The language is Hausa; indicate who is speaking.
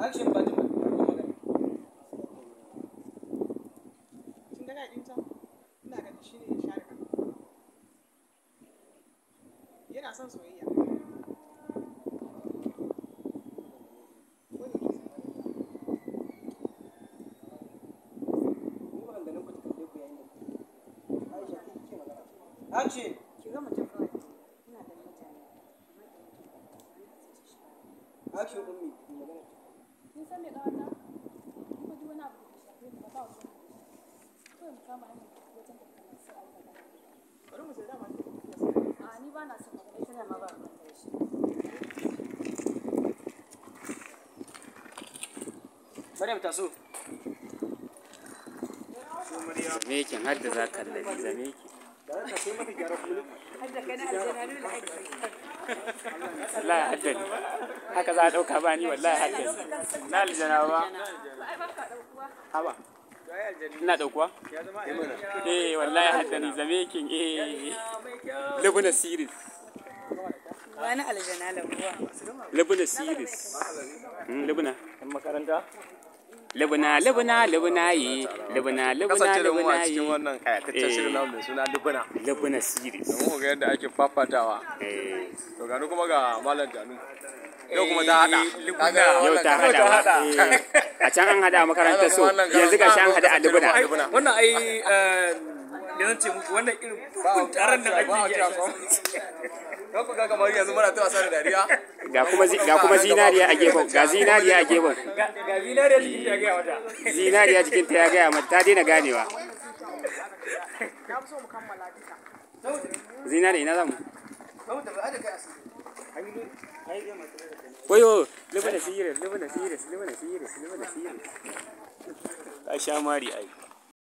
Speaker 1: Action ba jin magana.
Speaker 2: Kin ga ɗinta? Ina ganin shi ne ya share kan. Yana son soyayya. Ko da yake sai
Speaker 1: Ni maganganun ku ta kalle ku yayin da Aisha ke kike magana. Action.
Speaker 3: Ki ga mutum kawai. Ina ganin mutane. Amma ki mutum ba.
Speaker 1: Action ummi ki magana.
Speaker 4: Kin san me ƙawata? Ni fa duk wani abu da bai shafe ni ba ba ruwan da shi. Kawai mu kama hanyar mu tafi wajen da muka masu ayi magana.
Speaker 2: Bari mu sai dama ni tafiya sai.
Speaker 4: A ni ba na son magana.
Speaker 3: Ita da ma ba ruwan da shi.
Speaker 1: Maryam taso.
Speaker 5: Zame yake har da za ka lalle zame yake. Wallahi hadda ni. Haka za a ɗauka ba ni wallahi hadda ni. Na aljana ba.
Speaker 4: Ai ba ka ɗaukuwa.
Speaker 5: Haba. Ina ɗaukuwa? Eh wallahi hadda ni zame yake eh. Lubuna series.
Speaker 3: Wani aljana labuwa.
Speaker 5: Lubuna series. Lubuna.
Speaker 1: Yan makaranta.
Speaker 5: Lubuna lubuna lubuna yi. Lubuna lubuna
Speaker 6: Kasance da mu a
Speaker 5: lubuna
Speaker 6: cikin
Speaker 5: yi.
Speaker 6: wannan kayataccen shirin namu mai suna Lubuna.
Speaker 5: Lubuna series.
Speaker 6: Domin ku ga yadda ake fafatawa.
Speaker 5: Eh.
Speaker 6: To gani kuma ga Malam Janu. Yau kuma ta hada. Kaga
Speaker 5: Yau
Speaker 6: wannan
Speaker 5: ta
Speaker 6: karo
Speaker 5: hada ba. Eh. A can an hada a makarantar so yanzu ga shi an hada a Lubuna.
Speaker 1: Wannan ai da zan ce muku wannan irin bugun taron nan ake
Speaker 6: Ba a
Speaker 1: yi.
Speaker 6: cewa komai. Don ku ga kamar yanzu muna ta wasa da dariya.
Speaker 5: Ga kuma zinariya a gefen ga zinariya a gefen.
Speaker 1: Ga zinariya jikin ta gaya mata.
Speaker 5: Zinariya jikinta ya gaya mata ta daina ganewa.
Speaker 2: Na fi so mu kammala duka.
Speaker 5: Zinariya ina zamu? Wayo, Lubuna series, Lubuna series, Lubuna series, Lubuna series. Ka sha mari ai.